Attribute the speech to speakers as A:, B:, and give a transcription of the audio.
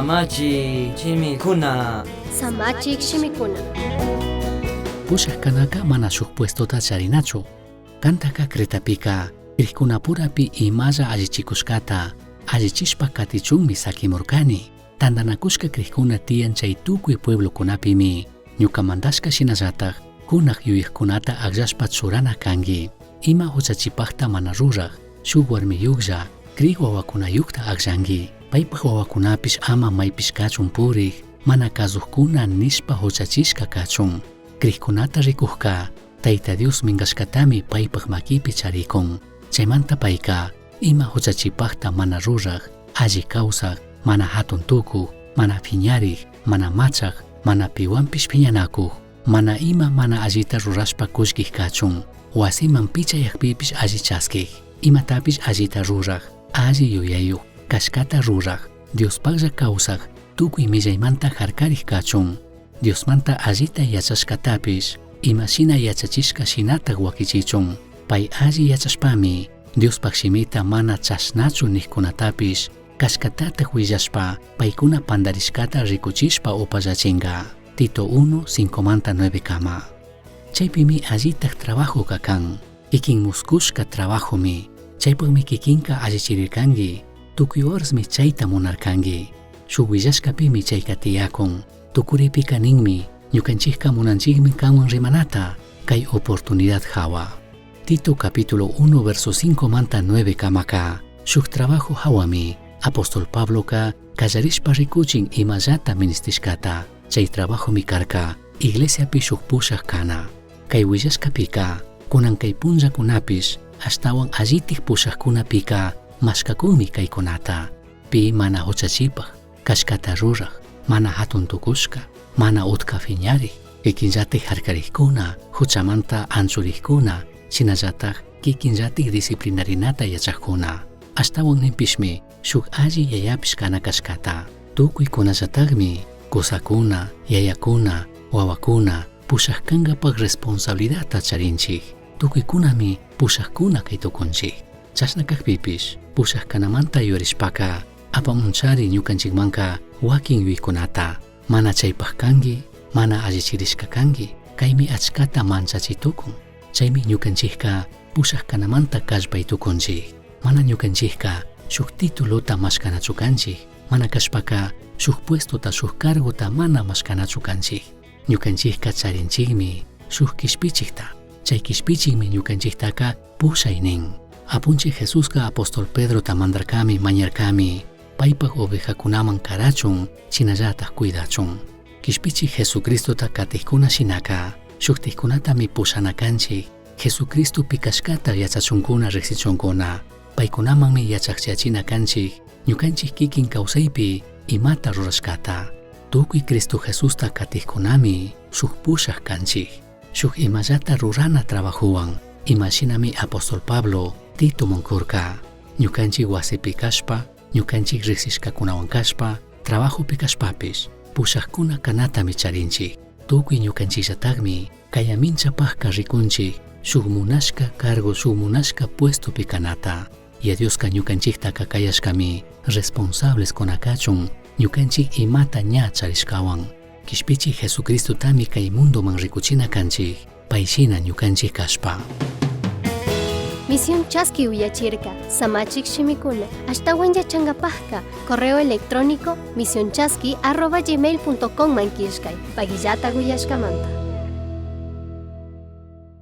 A: Samachik shimikuna.
B: Samachik shimikuna.
C: Pushaj kanaka mana shuj puestota charinachu. Kantaka Cretapika crijkunapurapi imalla allichikushkata allichishpa katichunmi sakimurkani. Tandanakushka crijkuna tiyan chay tukuy pueblokunapimi ñuka mandashka shinallataj kunaj yuyajkunata akllashpa churana kanki. Ima huchachipajta mana ruraj shuk warmiyujlla crij wawakunayujta akllanki. Paypaj wawakunapish ama maypish kachun purik mana kazujkuna nishpa huchachishka kachun. Crijkunata rikujka Tayta Dios minkashkatami paypaj makipi charikun. Chaymanta payka ima huchachipajta mana ruraj, alli kawsaj, mana hatun tukuj, mana phiñarik, mana machaj, mana piwanpish phiñanakuj, mana ima mana allita rurashpa kullkij kachun, wasiman pichayajpipish alli chaskij, imatapish allita ruraj, alli yuyayuj, kashkata ruraj, Diospajlla kawsaj, tukuy millaymanta harkarij kachun. Diosmanta allita yachashkatapish, imashina yachachishka shinataj wakichichun. Pay alli yachashpami, Diospaj shimita mana chashnachu nijkunatapish, kashkatataj willashpa, paykuna pandarishkata rikuchishpa upallachinka. Tito 1, 5 manta 9 kama. Chaypimi allitaj trabajoka kan. Kikin muskushka trabajomi. Chaypakmi kikinka allichirirkanki. Tukuy horasmi chayta munarkanki. Shuk willashkapimi chayka tiyakun. Tukuripika ninmi, ñukanchikka munanchikmi kanwan rimanata, kay oportunidad hawa. Tito capítulo 1 verso 5 manta 9 kamaka, shuk trabajo hawami, apóstol Pabloka kallarishpa rikuchin imallata ministishkata, chay trabajomi karka, iglesiapi shuk pushak kana. Kay willashkapika, kunan kay punllakunapish, ashtawan allitik pushakkunapika mashkakunmi kaykunata, pi mana huchachipaj, kashkata ruraj, mana hatun tukushka, mana utka phiñarik, kikinllatik harkarikkuna, huchamanta anchurikkuna, shinallataj kikinllatik disciplinarinata yachajkuna. Ashtawan ninpishmi shuk alli yayapish kana kashkata. Tukuykunallatakmi kusakuna, yayakuna, wawakuna pushak kankapak responsabilidadta charinchik. Tukuykunami pushakuna kay tukunchik. Chashna kakpipish pushak kanamanta yuyarishpaka apamunchari ñukanchikmanka wakin yuyaykunata. Mana chaypak kanki, mana allichirishka kanki, kaymi achkata manchachitukun. Chaymi ñukanchikka pushak kanamanta kallpay tukunchik. Mana ñukanchikka shuk titulota mashkanachu kanchik, mana kashpaka shuk puestota, shuk cargota mana mashkanachu kanchik. Ñukanchikka charinchikmi shuk kishpichikta. Chay kishpichikmi ñukanchiktaka pushay nin. Apunchik Jesuska apóstol Pedrota mandarkami mañarkami, paypak ovejakunaman karachun, shinallataj cuidachun. Kishpichik Jesucristota katikkuna shinaka, shuktikkunatami pushana kanchik, Jesucristo pikashkata yachachunkuna riksichunkuna, paykunamanmi yachakchachina kanchik, ñukanchik kikin kawsaypi imata rurashkata. Tukuy Cristo Jesusta katikkunami shuk pushak kanchik, shuk imallata rurana trabajowan, imashinami apóstol Pablo Tito munkurka, ñukanchik wasipi kashpa, ñukanchik riksishkakunawan kashpa, trabajopi kashpapish, pushakuna kanatami charinchik. Tukuy ñukanchikllatakmi kayaminchapajka rikunchik shuk munashka cargo, shuk munashka puestopi kanata. Y a Dioska ñukanchiktaka kayashkami responsables kunakachun ñukanchik imata ña charishkawan. Kishpichik Jesucristotami kay mundoman rikuchina kanchik, payshina ñukanchik kashpa.
B: Misión Chaski uyachirka, Samachik shimikuna, ashtawan yachangapajka, correo electrónico misionchaski@gmail.com man killkay, pagillata uyashkamanta.